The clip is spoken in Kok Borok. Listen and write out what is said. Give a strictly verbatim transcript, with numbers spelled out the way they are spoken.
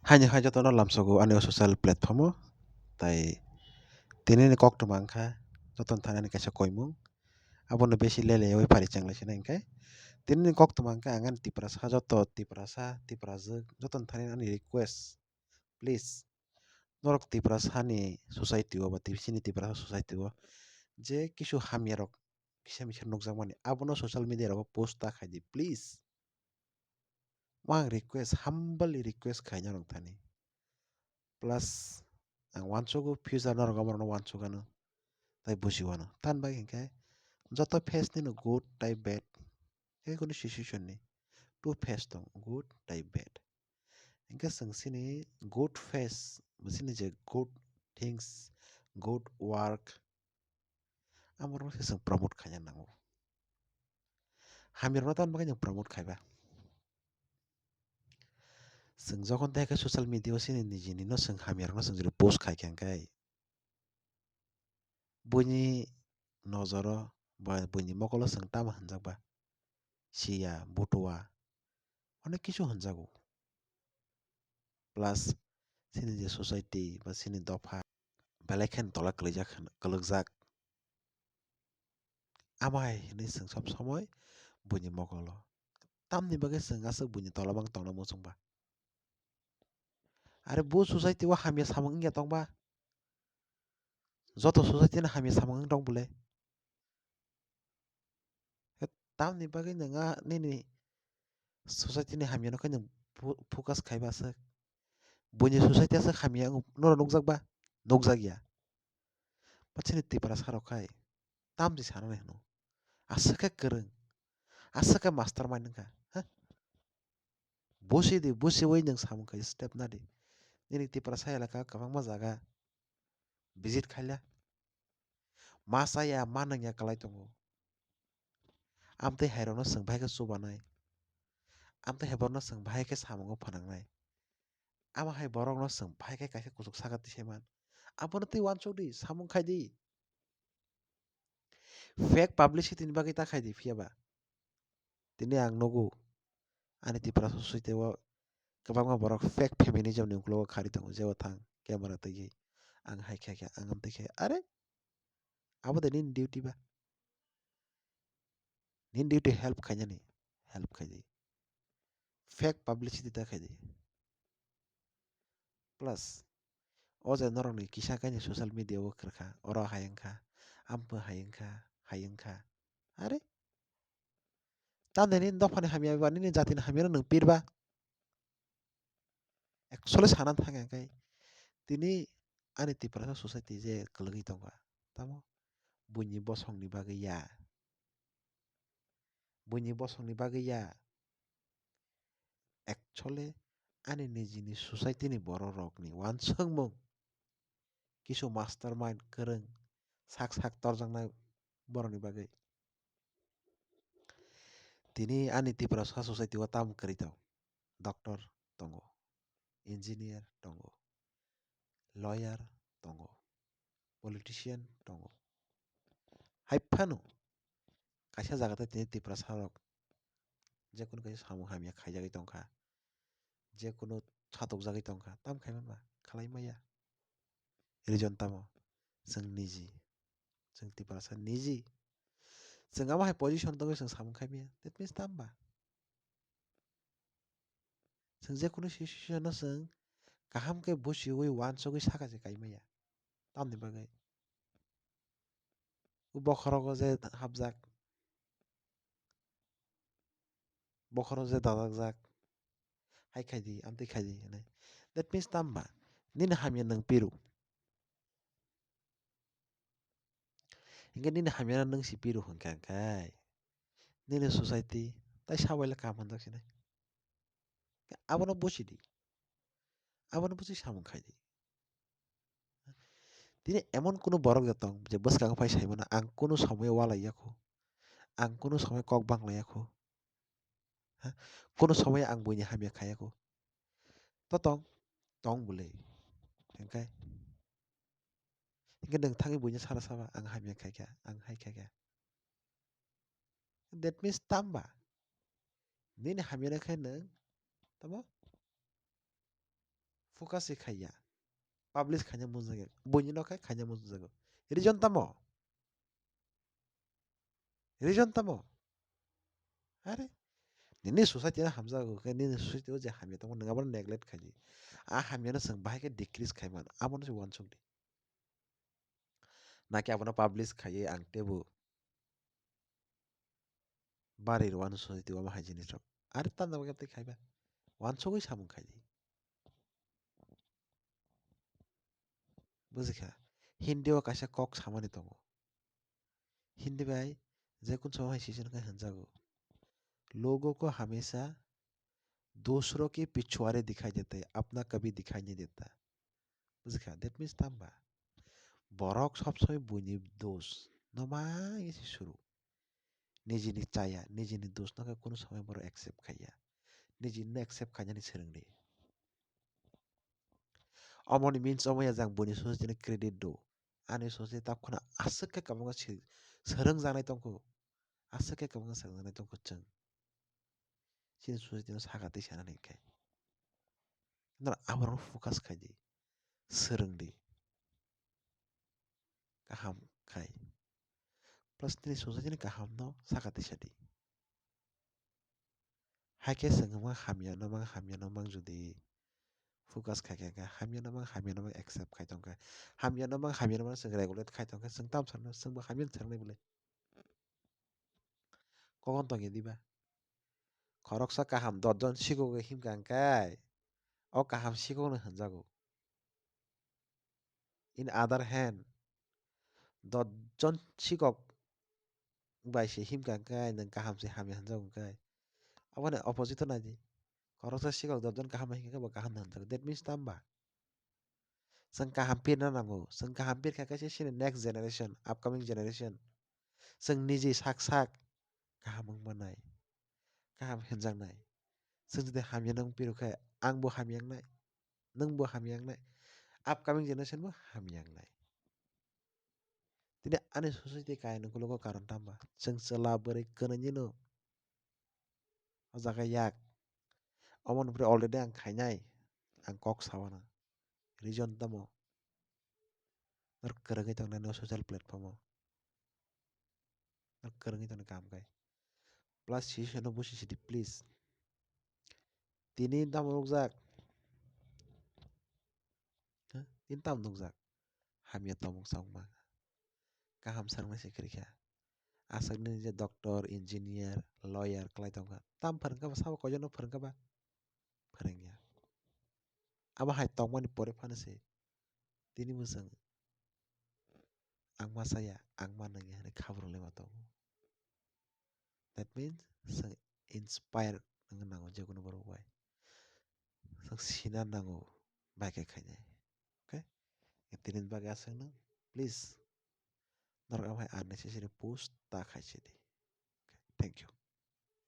Haini hai jotono lamsogo ani o social platform o, tai tini ni koktwma wngkha jotono thani ani kaisa koimung, abono besi lele oi phari chenglaisina hinkhe tini ni koktwma wngkha ang ani Tiprasa joto Tiprasa Tiprajwk jotono thani ani request, please, norok Tiprasa ni society o ba Tip-, chini Tiprasa society o je kisu hamya rok kisa misa nukjakmani abono social media rogo post ta khaidi, please. Mo ang request, humbly request khaina rok thani. Plus ang uansugo future norok omo rokno uansugano, tai bujiwano. Tamni bagwi hinkhe joto face nino good tai bad, tei kunu situation ni two face tong, good tai bad. Hinkhe chwng chini good face, chini je good things, good work, amorokno se chwng promote khaina nango. Hamya rokno tamni bagwi chwng promote khaiba. Chwng jokhon tei khe social media o chini nijini no chwng hamya rokno chwng jodi post khai kha hinkhe, buini nojoro ba buini mokolo chwng tamo hinjak ba? Siya, butua, onek kisu hinjago. Plus, chini je society ba chini dopha belai kheno tola kwlaijak hin-, kwlwkjak. Amo hai hinwi chwng sob somoi buini mokolo. Tamni bagwi chwng aswk buini tola bang tongna muchungba? Are bo society o hamya samung wngya tongba? Joto society no hamya samung wng tong bole? He, tamni bagwi nwng a nini society ni hamya no khe nwng fo-, focus khaiba aswk. Buini society aswk hamya wng, norok nukjak ba? Nukjak ya. Ba chini Tiprasa rok khai tamni sanani hwno. Aswk khe kwrwng. Aswk khe mastermind wngkha. Ha? Busi di, busiwi nwng samung khai step na di. Nini Tiprasa elaka kwbangma jaga visit khaila. Ma chaya, ma nangya kwlai tongo. Amtwi hairokno chwng bahai khe chubanai. Amtwi hai borokno chwng bahai khe samungo phnangnai. Amo hai borokno chwng bahai khe kaisa kuchuk saka tisai man. Abono twi uansuk di, samung khai di. Fake publicity ni bagwi ta khai di phiya ba. Tini ang nugo, ani Tiprasa society o kwbangma borok fake feminism ni ukologo khari tongo, jebo thang camera twiwi ang hai khe khe, ang amtwi khe, are abo de nini duty ba? Nini duty help khainani, help khai di. Fake publicity ta khai di. Plus, o je norokni kisa kainwi social media o kwrwkha, oro hai wngkha, amtwi hai wngkha, hai wngkha. Are? Tamni nini dophani hamya ba nini jatini hamya no nwng pirba? Actually sana thang khe tini ani Tiprasa society je kwlwgwi tongo, tamo buini bosongni bagwi ya. Buini bosongni bagwi ya. Actually, ani nijini society ni borok rokni uansukmung kisu mastermind kwrwng sak sak torjaknai borokni bagwi. Tini ani Tiprasa society o tamo kwrwi tong? Doctor tongo, engineer tongo, lawyer tongo, politician tongo. Hai phano kaisa jaga tei tini Tiprasa rok jekunu kaisa samung hamya khaijagwi tongkha, jekunu satokjagwi tongkha, tam khai manba? Khalai maya. Reason tamo? Chwng niji, chwng Tiprasa niji. Chwng amo hai position tongwi chwng samung khai maya. That means tamo ba? Chwng jekunu situation no chwng kaham khe buchiwi uansugwi saka se kai maya. Tamni bagwi? O bokhorogo je hapjak, bokhoro je dajakjak, hai khai di, amtwi khai di hinwi. That means tamo ba? Nini hamya nwng piru. Hinkhe nini hamya no nwng si piru hinkha khe, nini society tai sabai le kaham hwnjak sinai. Abono buchi di. Abono buchi samung khai di. Tini emon kunu borok de tong je bwskango phai sai mano, ang kunu somoi walai ya kho, ang kunu somoi kok banglai ya kho, ha? Kunu somoi ang buini hamya khai ya kho. To tong, tong bwle. Hinkhe, hinkhe nwng thangwi buini sara saba, ang hamya khai kha, ang hai khai kha. That means tamo ba? Nini hamya no khe nwng tamo? focus se khaiya. Publish khaina mujungya. Buini no khai khaina mujungjago. Reason tamo? Reason tamo? Are, nini society no hamjago, khe nini society o je hamya tongo, nwng abono neglect khaidi. A hamya no chwng bahai khe decrease khai mano, abono se uansuk di. Naki abono publish khaiwi ang tebo bari rwano society o omo hai jinis rok. Are tanda bagwi tei khaiba. Uansugwi samung khaidi. Bujikha, Hindi o kaisa kok samani tongo. Hindi bai je kun somo hai sisino khe hwnjago, "Logo ko hamesha dusro ke pichware dikhai deta hai, apna kabhi dikhai nahi deta." Bujikha, that means tamba? Borok sob somoi buini dos no ma isi suru. Nijini chaya, nijini dos no khe kunu somoi borok accept khaiya. Nijini no accept khainani swrwngdi. Omoni means omo ya jang buini society ni credit do. Ani society tab khuna aswk khe kwbangma si-, swrwngjaknai tongkho. Aswk khe kwbangma swrwngjaknai tongkho chwng. Chini society no saka twi sanani khe. Nang aborok focus khaidi. Swrwngdi. Kaham khai. Plus nini society ni kaham no saka twi sadi. Hai khe chwng wngma hamya no mang, hamya no mang jodi focus khai khe, hamya no mang, hamya no mang accept khai tong khe, hamya no mang, hamya no mang chwng regulate khai tong khe, chwng tam sanno, chwng bo hamya no sangnai bole. Kokon tong ya diba? Khoroksa kaham dosh jon sikok himkha hwnkhe, o kaham sikok no hwnjago. In other hand, dosh jon sikok bai se himkha hwnkhe nwng kaham se hamya hwnjago hwnkhe, aboni opposite o naidi. Khoroksa sikok dosh jon kaham bai himkha hwnkhe bo kaham no hwnjago. That means tamba? Chwng kaham pirna nango. Chwng kaham pirkha khe se chini next generation, upcoming generation. Chwng niji sak sak kaham wng manai. Kaham hwnjaknai. Chwng jodi hamya nung pirukhe, ang bo hamya wngnai. Nwng bo hamya wngnai. Upcoming generation bo hamya wngnai. Tini ani society kainwi kulugo karon tamba? Chwng chwla bwrwi kwnwi nino. O jaga yak. Omo nukre already ang khainai. Ang kok sawana. Reason tamo? Nor kwrwngwi tongnai no social platform o. Nor kwrwngwi tongni kaham khai. Plus session no busi sidi please. Tini tamo nukjak? Ha? Tini tamo nukjak? Hamya tongmung chongma. Kaham sangnai se kwrwikha. Aswk nini je doctor, engineer, lawyer kwlai tongkha. Tam phwrwngkha ba, sabo koijakno phwrwngkha ba? Phwrwngya. Abo hai tongmani pore phano se tini bo chwng ang ma chaya, ang ma nangya hwnwi khabrwng laima tongo. That means chwng inspire wngna nango je kunu borok bai. Chwng sina nango bai khe khainai. Okay? Tini bagwi aswk nung, please. Norok abo hai unnecessary post ta khai sidi. Okay, thank you.